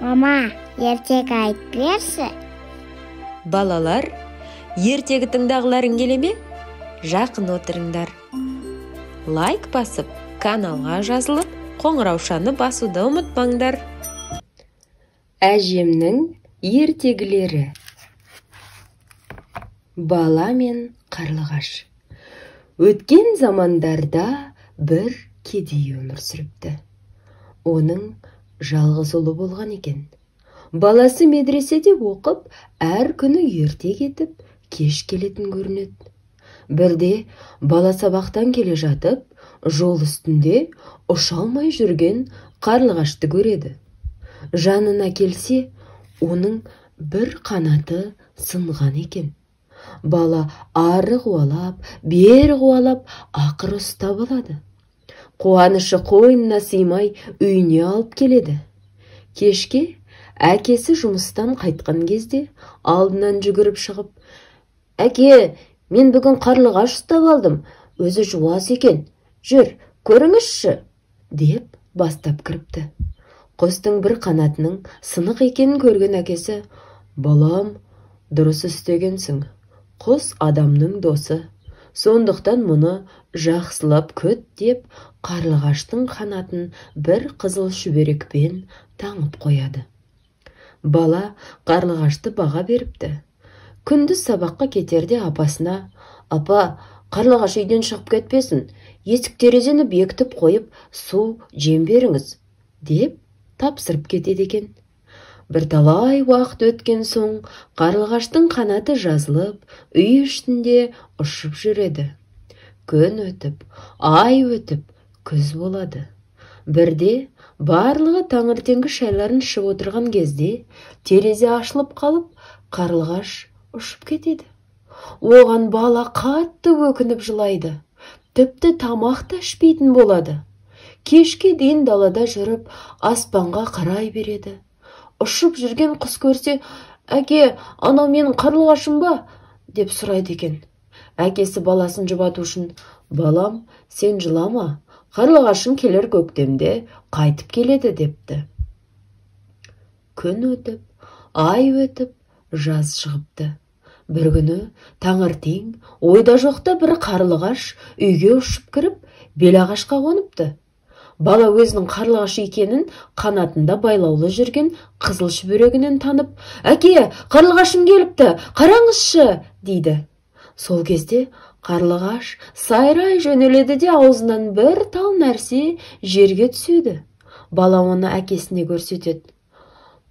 Мама, ертегі айтып берші. Балалар, ертегі тыңдағыларың келе ме? Жақын отырыңдар. Лайк басып, каналға жазылып, қоңыраушаны басуды ұмытпаңдар. Әжемнің ертегілері. Бала мен қарлығаш. Өткен замандарда бір кедей өмір сүріпті. Оның жалғыз ұлы болған екен. Баласы медреседе оқып, әр күні ерте кетіп, кеш келетін көрінеді. Бірде бала сабақтан келе жатып, жол үстінде ұша алмай жүрген қарлығашты көреді. Жанына келсе, оның бір қанаты сынған екен. Бала ары қуалап, бері қуалап, ақыры ұстап алады. Қуанышы қойнына сыймай үйіне алып келеді. Кешке әкесі жұмыстан қайтқан кезде алдынан жүгіріп шығып, «Әке, мен бүгін қарлығаш ұстап алдым, өзі жуас екен, жүр, көріңізші», деп бастап кіріпті. Құстың бір қанатының сынық екенін көрген әкесі, «Балам, дұрыс істегенсің, құс адамның досы, сондықтан мұны жақсылап күт», деп қарлығаштың қанатын бір қызыл шүберекпен таңып қояды. Бала қарлығашты баға беріпті. Күндіз сабаққа кетерде апасына, «Апа, қарлығаш үйден шығып кетпесін, есік терезені бекітіп қойып, су жем беріңіз», деп тапсырып кетеді екен. Бірталай уақыт өткен соң қарлығаштың қанаты жазылып, үй ішінде ұшып жүреді. Күн өтіп, ай өтіп, күз болады. Бірде барлығы таңертеңгі шайларын ішіп отырған кезде терезе ашылып қалып, қарлығаш ұшып кетеді. Оған бала қатты өкініп жылайды. Тіпті тамақ та ішпейтін болады. Кешке дейін далада жүріп, аспанға қарай береді. Ұшып жүрген құс көрсе, «Әке, анау менің қарлығашым ба?» деп сұрайды екен. Әкесі баласын жұбату үшін, «Балам, сен жылама, қарлығашың келер көктемде қайтып келеді», депті. Күн өтіп, ай өтіп, жаз шығыпты. Бір күні таңертең ойда жоқта бір қарлығаш үйге ұшып кіріп, белағашқа қоныпты. Бала өзінің қарлығаш екенін қанатында байлаулы жүрген қызыл шүберегінен танып, «Әке, қарлығашым келіпті, қараңызшы», дейді. Сол кезде қарлығаш сайрай жөнеледі де аузынан бір тал нәрсе жерге түседі. Бала оны әкесіне көрсетеді.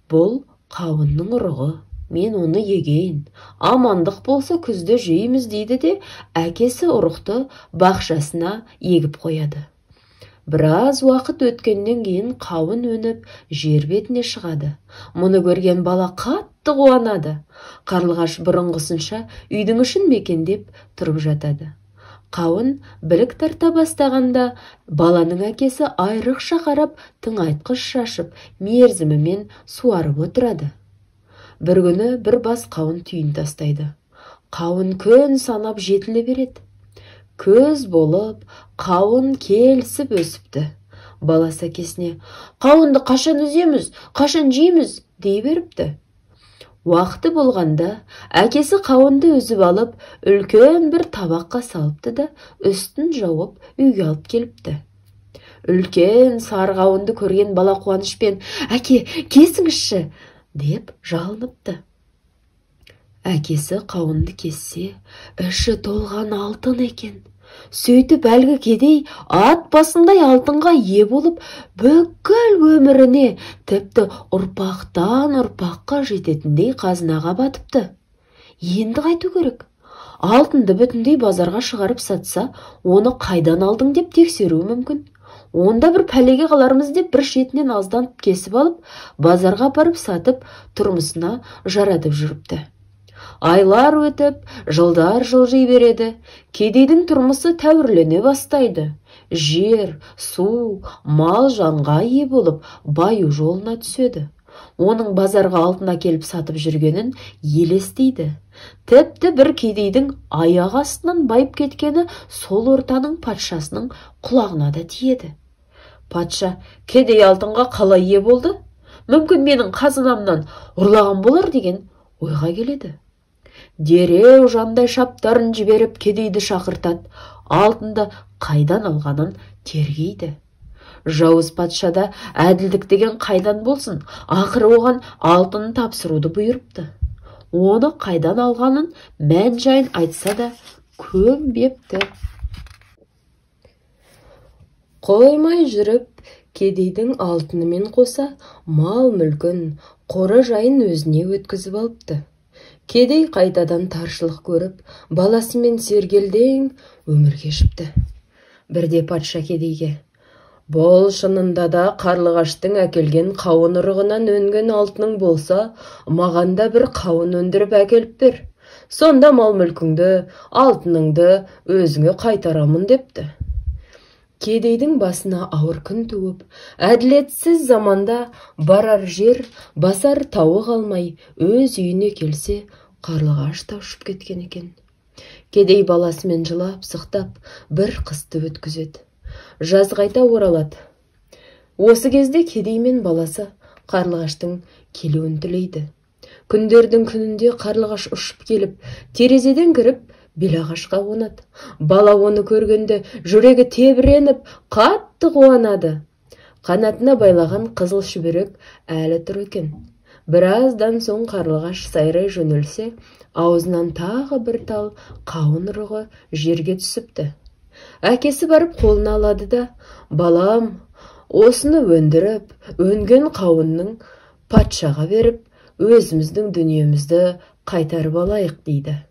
«Бұл қауынның ұрығы, мен оны егейін, амандық болса күзде жейміз», дейді де әкесі ұрықты бақшасына егіп қояды. Біраз уақыт өткеннен кейін қауын өніп, жер бетіне шығады. Мұны көрген бала қатты қуанады. Қарлығаш бұрынғысынша үйдің ішін мекендеп тұрып жатады. Қауын білік тарта бастағанда баланың әкесі айрықша қарап, тыңайтқыш шашып, мерзімімен суарып отырады. Бір күні бір бас қауын түйін тастайды. Қауын күн санап жетіле береді. Көз болып, қауын келісіп өсіпті. Баласы әкесіне, «Қауынды қашан үземіз, қашан жейміз?» дей беріпті. Уақыты болғанда әкесі қауынды үзіп алып, үлкен бір табаққа салыпты да, үстін жауып үйге алып келіпті. Үлкен сары қауынды көрген бала қуанышпен, «Әке, кесіңізші!» деп жалыныпты. Әкесі қауынды кессе, іші толған алтын екен. Сөйтіп әлгі кедей ат басындай алтынға ие болып, бүкіл өміріне, тіпті ұрпақтан ұрпаққа жететіндей қазынаға батыпты. Енді қайту керек? Алтынды бүтіндей базарға шығарып сатса, оны қайдан алдың деп тексеруі мүмкін. Онда бір пәлеге қалармыз деп бір шетінен аздан кесіп алып, базарға апарып сатып, тұрмысына жаратып жүріпті. Айлар өтіп, жылдар жылжи береді. Кедейдің тұрмысы тәуірлене бастайды. Жер, су, мал жанға ие болып, баю жолына түседі. Оның базарға алтын әкеліп сатып жүргенін елестейді. Тіпті бір кедейдің аяқ астынан байып кеткені сол ортаның патшасының құлағына да тиеді. Патша, «Кедей алтынға қалай ие болды? Мүмкін менің қазынамнан ұрлаған болар деген ойға келеді. Дереу жандай шаптарын жіберіп кедейді шақыртады, алтынды қайдан алғанын тергейді. Жауыз патшада әділдік деген қайдан болсын, ақыры оған алтынын тапсыруды бұйырыпты. Оны қайдан алғанын мән жайын айтса да көнбепті. Қоймай жүріп, кедейдің алтынымен қоса мал-мүлкін, қора жайын өзіне өткізіп алыпты. Кедей қайтадан таршылық көріп, баласымен сергелдең өмір кешіпті. Бірде патша кедейге: «Бұл шынында да қарлығаштың әкелген қауын ұрығынан өнген алтының болса, маған да бір қауын өндіріп әкеліп бер. Сонда мал-мүлкіңді, алтыныңды өзіңе қайтарамын» депті. Кедейдің басына ауыр күн туып, әділетсіз заманда барар жер, басар тауы қалмай, өз үйіне келсе, қарлығаш та ұшып кеткен екен. Кедей баласымен жылап, сықтап, бір қысты өткізеді. Жаз қайта оралады. Осы кезде кедей мен баласы қарлығаштың келуін тілейді. Күндердің күнінде қарлығаш ұшып келіп, терезеден кіріп, белағашқа қонады. Бала оны көргенде жүрегі тебіреніп, қатты қуанады. Қанатына байлаған қызыл шүберек әлі тұр екен. Біраздан соң қарлығаш сайрай жөнелсе, аузынан тағы бір тал қауын ұрығы жерге түсіпті. Әкесі барып қолына алады да: «Балам, осыны өндіріп, өнген қауынның патшаға беріп, өзіміздің дүниемізді қайтарып алайық» дейді.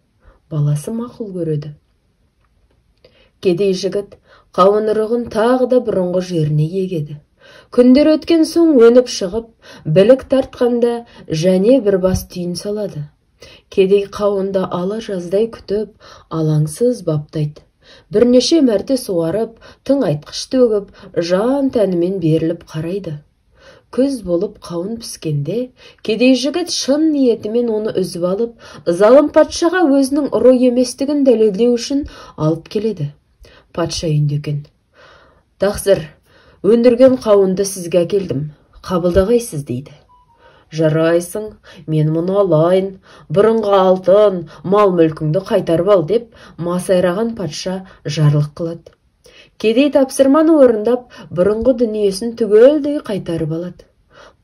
Баласы мақұл көреді. Кедей жігіт қауын ұрығын тағы да бұрынғы жеріне егеді. Күндер өткен соң өніп шығып, білік тартқанда және бір бас түйін салады. Кедей қауынды ала жаздай күтіп, алаңсыз баптайды. Бірнеше мәрте суарып, тыңайтқыш төгіп, жан тәнімен беріліп қарайды. Күз болып қауын піскенде, кедей жігіт шын ниетімен оны үзіп алып, залым патшаға өзінің ұры еместігін дәлелдеу үшін алып келеді. Патша үйінде екен. «Тақсыр, өндірген қауынды сізге әкелдім, қабылдағайсыз» дейді. «Жарайсың, мен мұны алайын, бұрынғы алтын, мал-мүлкіңді қайтарып ал» деп масайраған патша жарлық қылады. Кедей тапсырманы орындап, бұрынғы дүниесін түгелдей қайтарып алады.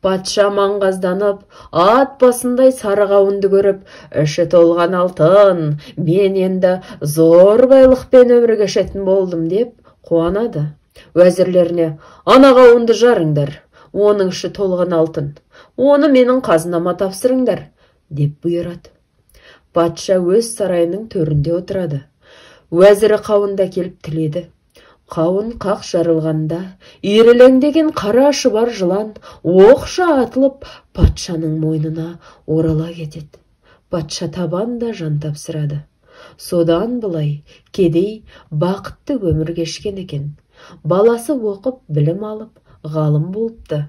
Патша маңғазданып, ат басындай сары қауынды көріп, іші толған алтын, мен енді зор байлықпен өмір кешетін болдым деп қуанады. Уәзірлеріне: «Ана қауынды жарыңдар, оның іші толған алтын, оны менің қазынама тапсырыңдар» деп бұйырады. Патша өз сарайының төрінде отырады. Уәзірі қауынды әкеліп тіледі. Қауын қақ жарылғанда, ирелеңдеген қара шұбар жылан оқша атылып, патшаның мойнына орала кетеді. Патша табанда жан тапсырады. Содан былай кедей бақытты өмір кешкен екен. Баласы оқып, білім алып, ғалым болыпты.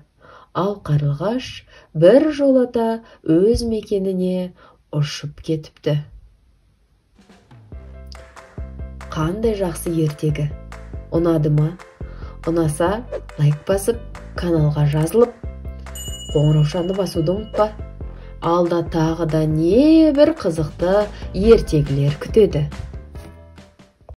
Ал қарлығаш бір жолата өз мекеніне ұшып кетіпті. Қандай жақсы ертегі! Ұнады ма? Ұнаса, лайк басып, каналға жазылып, қоңыраушаны басуды ұмытпа. Алда тағы да небір қызықты ертегілер күтеді.